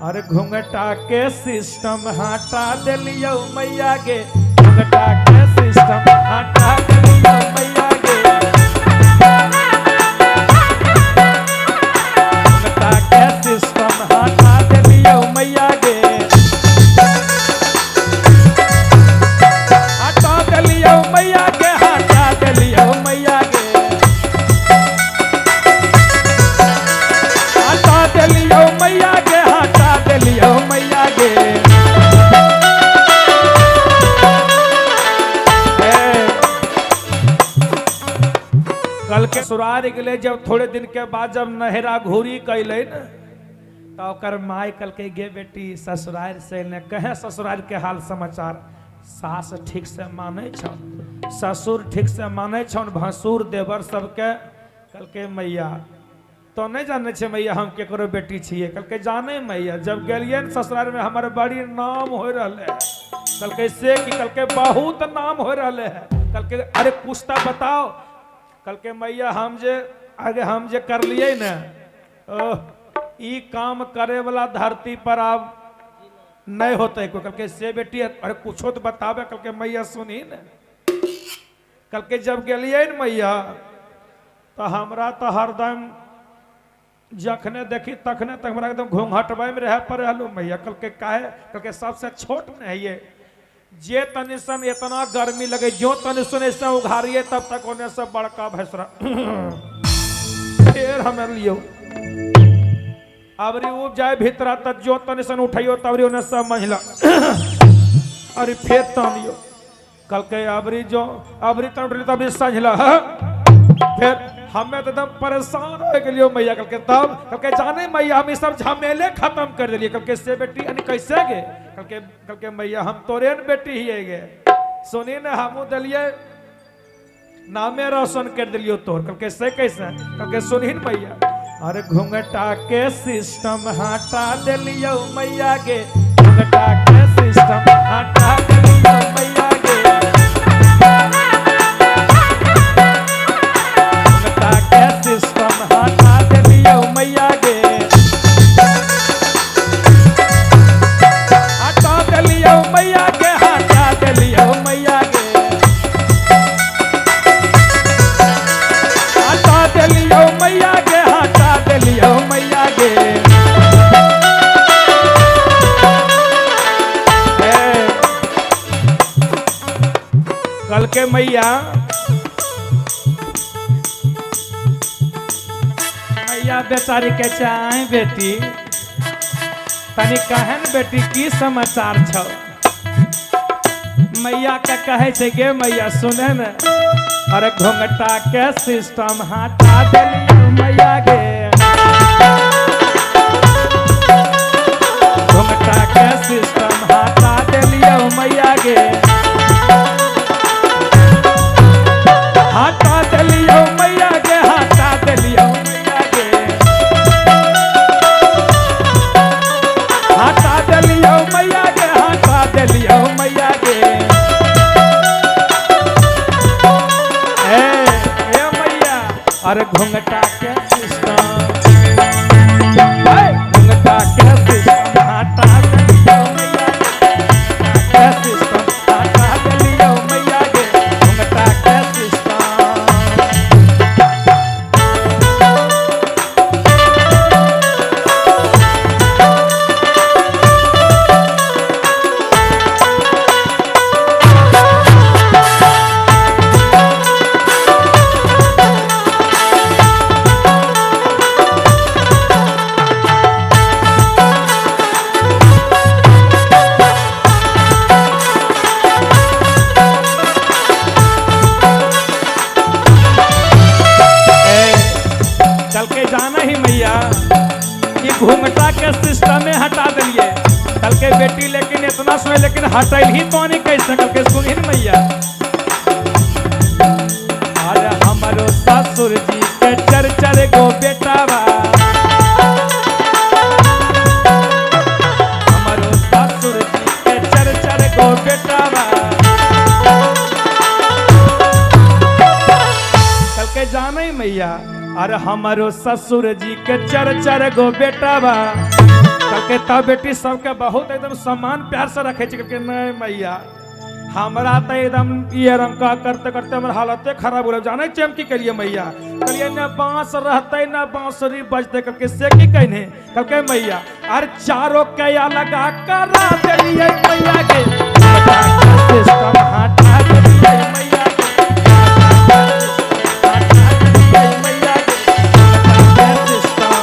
अरे घूंघटा के सिस्टम हटा देलियो मैया गे, घूंघटा के सिस्टम हटा देलियो मैया गे, घूंघटा के सिस्टम हटा देलियो मैया गे, हटा देलियो मैया गे, हटा देलियो मैया गे, हटा देलियो मैया गे, हटा देलियो मैया गे। कल के ससुरार गेले जब थोड़े दिन के बाद जब नहरा घूरी कैले न तो ओकर माय कल के गे बेटी ससुरार से ने कहे ससुरार के हाल समाचार, सास ठीक से माने छौ, ससुर ठीक से माने छौ, भसुर देवर सबके। कल के मैया तो नहीं जाने छे मैया हम केकरो बेटी छिए। कल के जाने मैया जब गेलिए ससुराल में हमारे बड़ी नाम हो रहा है। कल के से कि कल के बहुत नाम हो रहा है। कल के अरे कुछ तो बताओ। कल के मैया हम जे आगे हम जे कर लिए न ई काम करे वाला धरती पर अब नहीं होते कोई। कल के से बेटी अरे कुछो तो बतावे। कल के मैया सुनी न। कल के जब गेलिए न मैया तो हमरा तो हरदम जखने देखी तखने तक हमरा एकदम घूंघटबै में रहे पर रहलू मैया। कल के काहे? कल के सबसे छोट न है ये जे तनिसन इतना गर्मी लगे जो तनिसन ऐसा उघारिए तब तक होने से बड़का भैसरा फिर हमें लियो अबरी उब जाए भीतर तक जो तनिसन उठाइयो तबरी होने सब महिला अरे फिर तानियो। कल के अबरी जो अबरी तन उठली तबरी संझला फिर हमें तो एकदम परेशान हो गेलियो मैया। कल के तब कल के जाने मैया हम सब झमेले खत्म कर दिलिए। कल के से बेटी यानी कैसे गे? कल के मैया हम तोरे न बेटी ही गे सुनी न हमू दिलिए नामे रोशन कर दिलियो तोर। कल के से कैसे? कल के सुनी न मैया अरे घूंघटा के सिस्टम हटा दिलियो मैया गे, घूंघटा के सिस्टम हटा दिलियो मैया गे, घूंघटा के सिस्टम हटा दिलियो मैया गे, हटा दिलियो मैया गे, हटा दिलियो मैया गे, हटा दिलियो मैया गे, हटा दिलियो मैया गे। कल के मैया मैया बेचारी के चाहे बेटी तनी कहन बेटी की समाचार छौ। मैया के कहे छे गे मैया सुने न अरे घूंघटा के सिस्टम हटा देलियो मैया गे, घूंघटा के सिस्टम हटा देलियो मैया गे, हटा देलियो मैया गे, हटा देलियो मैया गे, हटा देलियो मैया गे, हटा देलियो मैया गे। ए ए मैया अरे घूंघटा के सिस्टम घूंघटा के सिस्टम हटा देलियो मैया के सिस्टम हटा देलियो मैया गे, घूंघटा के सिस्टम। चल के जाना ही मैया कि घूंघटा के सिस्टम में हटा दिलिए। कल के बेटी लेकिन इतना सुने लेकिन हटल ही तो नहीं कैसे। कल के सुनी मैया अरे हमारो ससुर जी के चर चर गो बेटा बा, हमारो ससुर जी के चर चर गो बेटा बा। कल के जाना ही मैया अरे हमारो ससुर जी के चर चर गो बेटा बा। कहलकै तब बेटी सबके बहुत एकदम सम्मान प्यार से रखे छै। कहलकै नहीं मैया हमरा तो एकदम ये रंग करते करते हमर हालते खराब हो, जाने छियै हम की करिए मैया। कहलिए न बांस रहते न बांसुरी बजते। कहलकै से की कहने। कहलकै मैया अरे चारों कया लगा करा देलिए मैया के, सिस्टम हटा देलिए मैया के, हटा देलिए मैया के सिस्टम।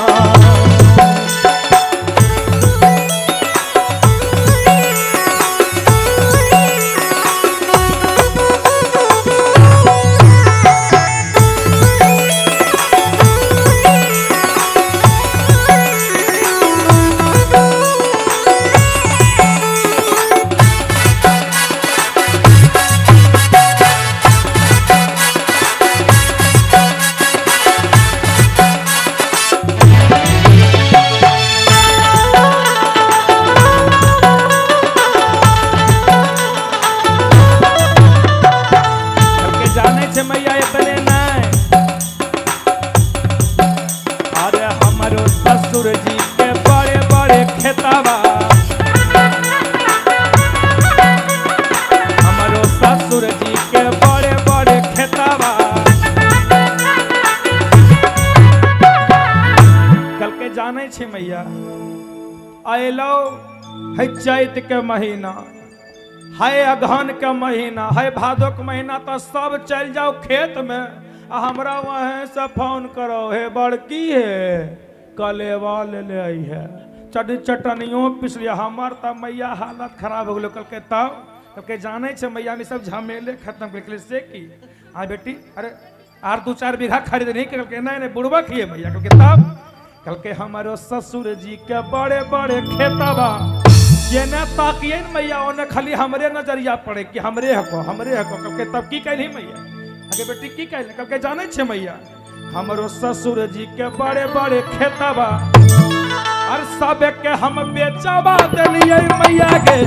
ससुर जी के बड़े बड़े खेतावा, हमारो ससुर जी के बड़े बड़े खेतावा। कल के जाने छे मैया अलो है चैत के महीना, है अगहन के महीना, है भादो के महीना, तो सब चल जाओ खेत में आ हमरा वहीं से फोन करो हे बड़की है कलेवा ले ले आई है चट चटनियों पिस लिया। हमार तब मैया हालत खराब हो गलो। कल तब के जाने छे मैया में सब झमेले खत्म कर से की हाँ बेटी अरे are 2-4 बीघा खरीद नहीं। कल नहीं नहीं बुढ़वा खिए मैया। कल तब कल के हमारो ससुर जी के बड़े बड़े खेतवा जेने ताकिए मैया ओने खाली हमरे नजरिया पड़े कि हमरे हको हमरे हको। कल के तब की कहली मैया अगे बेटी की कहले। कल के जाने छे मैया हमरो ससुर जी के बड़े बड़े खेतवा और सब के हम बेचवा देलिए मैया के।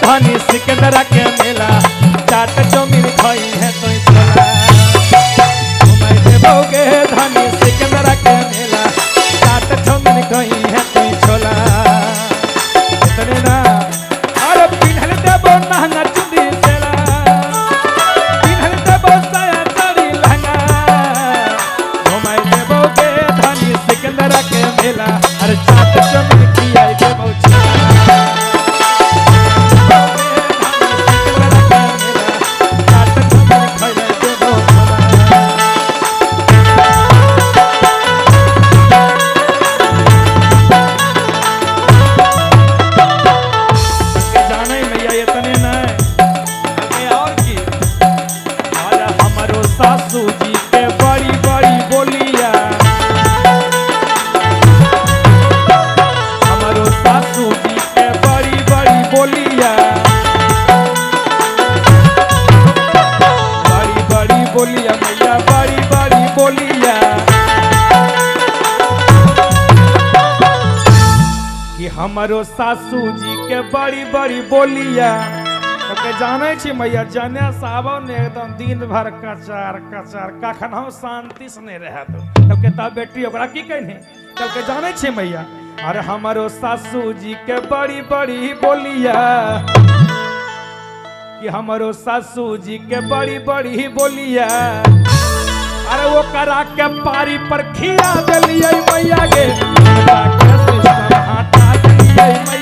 धनी सिकंदरा के मेला चाट चौमिन खाई है तो छोला। घुमाई देबोगे धनी सिकंदरा के मेला चाट चौमिन खाई है तो छोला। इतने ना अरे पिन्हल देबो महंगा चुंदी सेला, पिन्हल देबो साया साड़ी लहंगा। घुमाई देबोगे धनी सिकंदरा के मेला अरे चाट चौमिन खियाई देबो छोला। सासू जी के बड़ी बड़ी बोलिया, हमारो सासू जी के बड़ी बड़ी बोलिया, बड़ी बड़ी बोलिया मैया बड़ी बड़ी बोलिया। कि हमारो सासू जी के बड़ी बड़ी बोलिया के जाने छी मैया जाने सावन एकदम दिन भर कचार कचार कखन हम शांति से नहीं रह दो। कल के तब बेटी ओकरा की कहने। कल के जाने छी मैया अरे हमारो सासू जी के बड़ी बड़ी बोलिया, कि हमारो सासू जी के बड़ी बड़ी बोलिया। अरे वो करा के पारी पर खिया देलिए मैया के, हटा देलिए मैया।